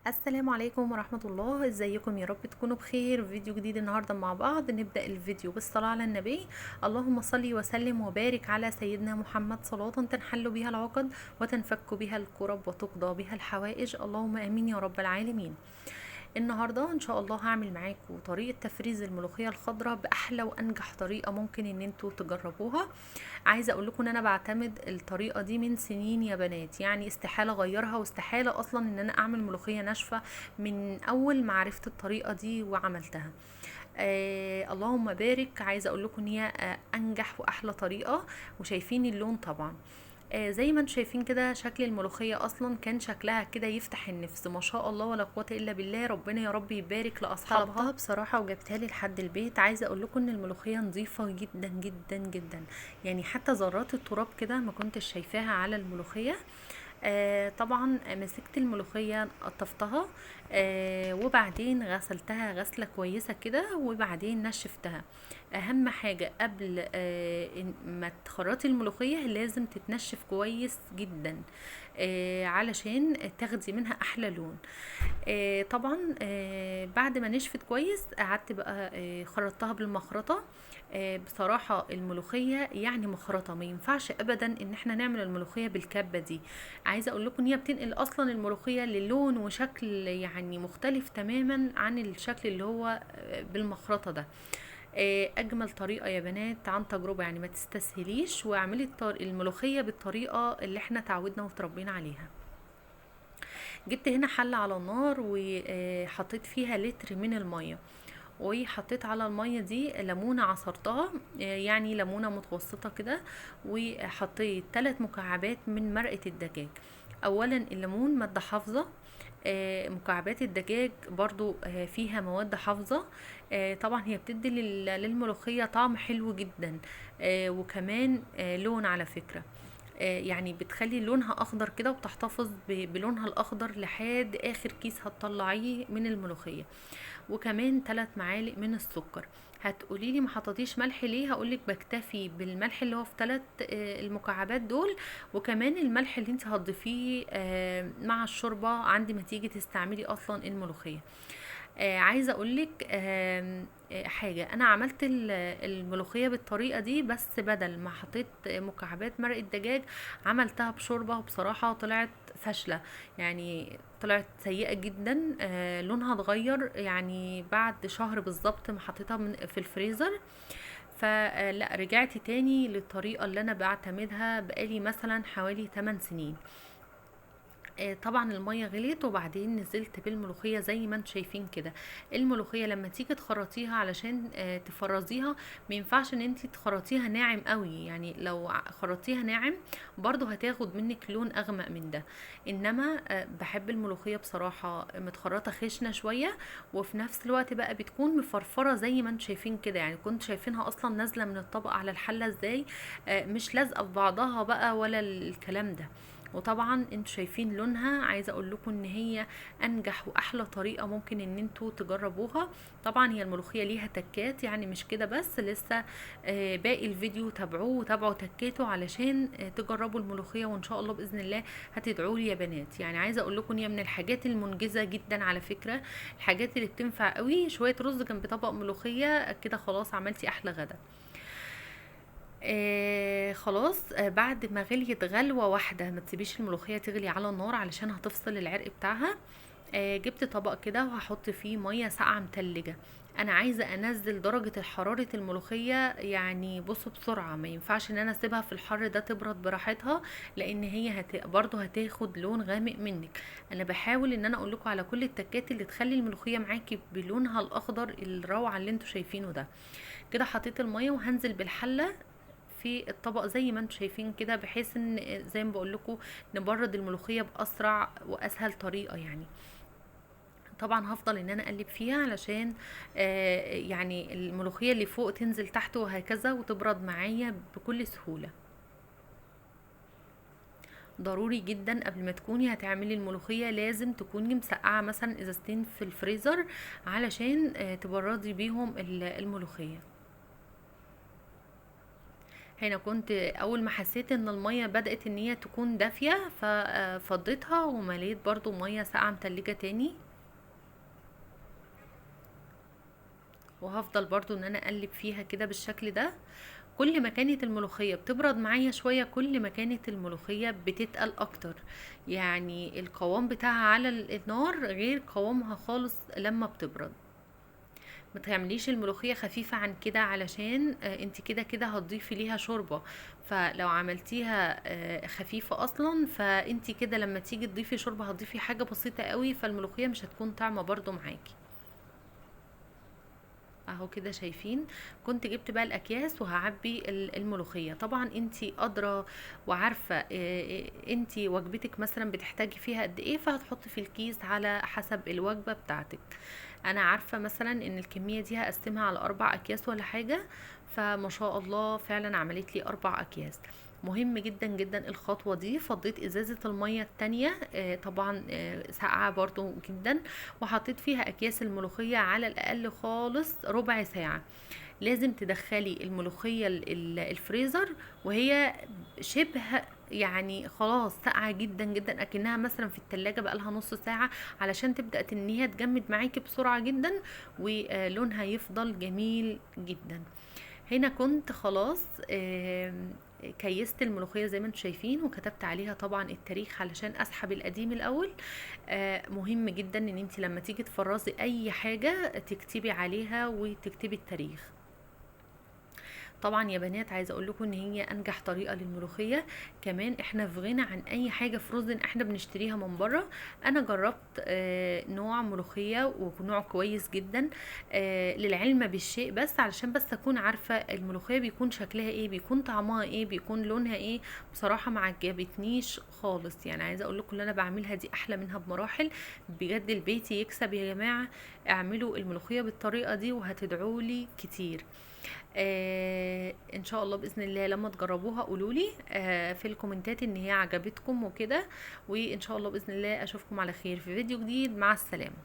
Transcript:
السلام عليكم ورحمة الله. ازيكم؟ يا رب تكونوا بخير. فيديو جديد النهاردة مع بعض. نبدأ الفيديو بالصلاة على النبي. اللهم صل وسلم وبارك على سيدنا محمد، صلاة تنحل بها العقد وتنفك بها الكرب وتقضى بها الحوائج، اللهم امين يا رب العالمين. النهاردة ان شاء الله هعمل معاكم طريقة تفريز الملوخية الخضراء باحلى وانجح طريقة ممكن ان انتوا تجربوها. عايزة اقول لكم ان انا بعتمد الطريقة دي من سنين يا بنات، يعني استحالة اغيرها واستحالة اصلا ان انا اعمل ملوخية ناشفة من اول ما عرفت الطريقة دي وعملتها. اللهم بارك. عايزة اقول لكم ان هي انجح واحلى طريقة، وشايفين اللون طبعا. زي ما انتم شايفين كده شكل الملوخية اصلا كان شكلها كده يفتح النفس، ما شاء الله ولا قوة الا بالله. ربنا يا رب يبارك لاصحابها. طلبتها بصراحة وجبتها لي لحد البيت. عايزة اقول لكم ان الملوخية نظيفة جدا جدا جدا، يعني حتى ذرات التراب كده ما كنتش شايفاها على الملوخية. طبعا مسكت الملوخية قطفتها، وبعدين غسلتها غسلة كويسة كده، وبعدين نشفتها. اهم حاجة قبل ما تخرطي الملوخية لازم تتنشف كويس جدا، علشان تاخدي منها احلى لون. طبعا بعد ما نشفت كويس قعدت بقى، خرطتها بالمخرطة. بصراحة الملوخية يعني مخرطة، ما ينفعش ابدا ان احنا نعمل الملوخية بالكبة دي. عايزة اقول لكم ان هي بتنقل اصلا الملوخية للون وشكل يعني مختلف تماما عن الشكل اللي هو بالمخرطة ده. اجمل طريقة يا بنات عن تجربة، يعني ما تستسهليش واعملي الملوخية بالطريقة اللي احنا تعودنا وتربينا عليها. جبت هنا حلة على النار وحطيت فيها لتر من المية، وحطيت على المية دي ليمونة عصرتها، يعني ليمونة متوسطة كده، وحطيت 3 مكعبات من مرقة الدجاج. اولا الليمون مادة حافظة، مكعبات الدجاج برضو، فيها مواد حافظة. طبعا هي بتدي للملوخية طعم حلو جدا، وكمان، لون على فكرة، يعني بتخلي لونها اخضر كده، وبتحتفظ بلونها الاخضر لحد اخر كيس هتطلعيه من الملوخية. وكمان 3 معالق من السكر. هتقولي لي ما حطيتيش ملح ليه؟ هقولك بكتفي بالملح اللي هو في 3، المكعبات دول، وكمان الملح اللي انت هتضيفيه، مع الشوربة عند ما تيجي تستعملي اصلا الملوخية. عايزة اقولك، حاجة، انا عملت الملوخية بالطريقة دي، بس بدل ما حطيت مكعبات مرقة دجاج عملتها بشوربة، وبصراحة طلعت فاشلة، يعني طلعت سيئة جدا. لونها اتغير يعني بعد شهر بالظبط ما حطيتها في الفريزر. فلا رجعت تاني للطريقة اللي انا بعتمدها بقالي مثلا حوالي 8 سنين. طبعا المية غليت، وبعدين نزلت بالملوخية زي ما انتم شايفين كده. الملوخية لما تيجي تخرطيها علشان، تفرزيها، ما ينفعش ان انت تخرطيها ناعم قوي، يعني لو خرطيها ناعم برضو هتاخد منك لون اغمق من ده. انما، بحب الملوخية بصراحة متخرطة خشنة شوية، وفي نفس الوقت بقى بتكون مفرفرة زي ما انتم شايفين كده. يعني كنت شايفينها اصلا نازلة من الطبق على الحلة ازاي، مش لازقة في بعضها بقى ولا الكلام ده. وطبعا انتوا شايفين لونها. عايزه اقول لكم ان هي انجح واحلى طريقه ممكن ان انتوا تجربوها. طبعا هي الملوخيه ليها تكات، يعني مش كده بس، لسه، باقي الفيديو تابعوه وتابعوا تكاته علشان، تجربوا الملوخيه، وان شاء الله باذن الله هتدعوا لي يا بنات. يعني عايزه اقول لكم ان هي من الحاجات المنجزه جدا على فكره، الحاجات اللي بتنفع قوي. شويه رز جنب طبق ملوخيه كده، خلاص عملتي احلى غدا. خلاص، بعد ما غليت غلوة واحدة، ما تسيبيش الملوخية تغلي على النار علشان هتفصل العرق بتاعها. جبت طبق كده وهحط فيه مية ساقعة متلجة. انا عايزة انزل درجة حرارة الملوخية، يعني بصوا بسرعة، ما ينفعش ان انا اسيبها في الحر ده تبرد براحتها، لان هي برضو هتاخد لون غامق منك. انا بحاول ان انا اقول لكم على كل التكات اللي تخلي الملوخية معاكي بلونها الاخضر الروعة اللي انتوا شايفينه ده. كده حطيت المية وهنزل بالحلة في الطبق زي ما انتم شايفين كده، بحيث ان زي ما بقول لكم نبرد الملوخية باسرع واسهل طريقة. طبعا هفضل ان انا اقلب فيها علشان، الملوخية اللي فوق تنزل تحت وهكذا، وتبرد معايا بكل سهولة. ضروري جدا قبل ما تكوني هتعملي الملوخية لازم تكوني مسقعة مثلا ازازتين في الفريزر علشان، تبردي بيهم الملوخية. هنا كنت اول ما حسيت ان المية بدأت ان هي تكون دافية ففضيتها ومليت برضو مية ساقعة متلجة تاني، وهفضل برضو ان انا اقلب فيها كده بالشكل ده. كل ما كانت الملوخية بتبرد معايا شوية كل ما كانت الملوخية بتتقل اكتر، يعني القوام بتاعها على النار غير قوامها خالص لما بتبرد. ما تعمليش الملوخية خفيفة عن كده علشان انت كده كده هتضيفي ليها شوربة، فلو عملتيها خفيفة اصلا فانت كده لما تيجي تضيفي شوربة هتضيفي حاجة بسيطة قوي، فالملوخية مش هتكون طعمة برضو معاكي. اهو كده شايفين كنت جبت بقى الاكياس وهعبي الملوخية. طبعا انتي قادرة وعارفة، انتي وجبتك مثلا بتحتاجي فيها قد ايه، فهتحطي في الكيس على حسب الوجبة بتاعتك. انا عارفة مثلا ان الكمية دي هقسمها على 4 اكياس ولا حاجة، فما شاء الله فعلا عملت لي 4 اكياس. مهم جدا جدا الخطوة دي. فضيت ازازة المية التانية، طبعا، ساقعة برضو جدا، وحطيت فيها اكياس الملوخية على الاقل خالص ربع ساعة. لازم تدخلي الملوخية الفريزر وهي شبه خلاص ساقعة جدا جدا، اكنها مثلا في التلاجة بقالها نص ساعة، علشان تبدأ ان هي تجمد معاكي بسرعة جدا ولونها يفضل جميل جدا. هنا كنت خلاص، كيست الملوخية زي ما انتم شايفين، وكتبت عليها طبعا التاريخ علشان اسحب القديم الاول. مهم جدا ان انت لما تيجي تفرزي اي حاجة تكتبي عليها وتكتبي التاريخ. طبعا يا بنات عايزه اقول لكم ان هي انجح طريقه للملوخيه، كمان احنا في غنى عن اي حاجة فروزن احنا بنشتريها من بره. انا جربت، نوع ملوخية ونوع كويس جدا، للعلم بالشيء، بس علشان بس اكون عارفه الملوخية بيكون شكلها ايه، بيكون طعمها ايه، بيكون لونها ايه. بصراحة ما عجبتنيش خالص، عايزه اقول لكم اللي انا بعملها دي احلى منها بمراحل بجد. البيت يكسب يا جماعة، اعملوا الملوخية بالطريقة دي وهتدعوا لي كتير. ان شاء الله باذن الله لما تجربوها قولوا لي، في الكومنتات ان هي عجبتكم وكده، وان شاء الله باذن الله اشوفكم على خير في فيديو جديد. مع السلامة.